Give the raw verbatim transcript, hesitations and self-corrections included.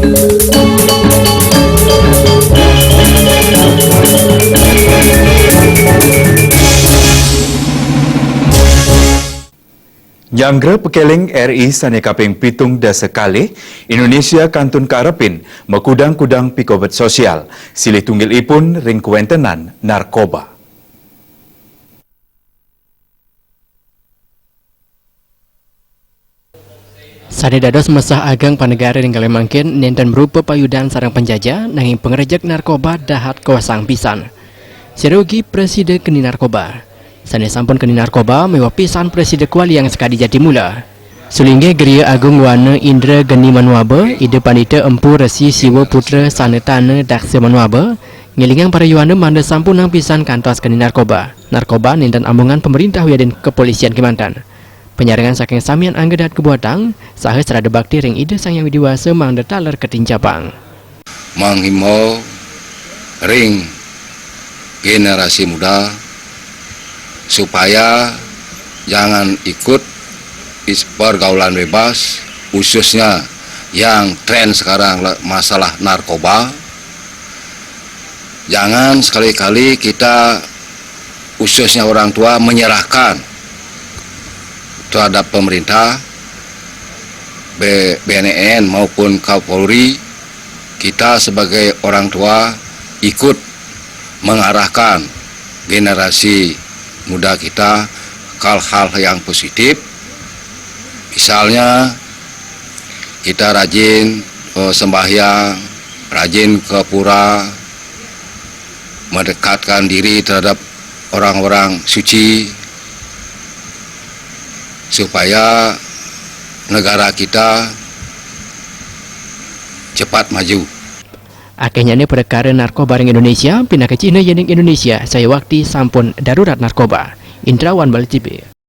Nyanggra pekeling R I sane kaping pitung dasa kalih, Indonesia kantun karepin makudang-kudang pikobet sosial, silih tunggilipun ring kawentenan narkoba. Sane dados mesah ageng panegare ring kalih mangkin nenten marupa payudan sareng penjajah, nanging pangrejek narkoba dahat kosang pisan. Sira ugi prasida keni narkoba. Sane sampun keni narkoba miwah pisan prasida kwaliang sakadi jati mula. Sulinggih Griya Agung Wana Indra Geni Manuaba, Ida Pandita Empu Resi Siwa Putra Sanetana Daksa Manuaba, ngelingang para yuana mangda sampunang pisan kantos keni narkoba. Narkoba nenten amongan pemerintah wiadin kepolisian kemanten. Panyarengan saking samian angga dahat kabuatang, saha srada bakti ring Ida Sang Hyang Widi Wasa mangda taler katincapang. Menghimbau ring generasi muda supaya jangan ikut is-, pergaulan bebas, khususnya yang tren sekarang la-, masalah narkoba. Jangan sekali-kali kita, khususnya orang tua, menyerahkan terhadap pemerintah, B-, B N N maupun Kapolri, kita sebagai orang tua ikut mengarahkan generasi muda kita ke hal-hal yang positif. Misalnya, kita rajin, eh, sembahyang, rajin ke pura, mendekatkan diri terhadap orang-orang suci, supaya negara kita cepat maju. Akehnyane prekara narkoba ring Indonesia, pinaka cihna yening Indonesia sayuwakti sampun darurat narkoba. Indrawan Bali T V.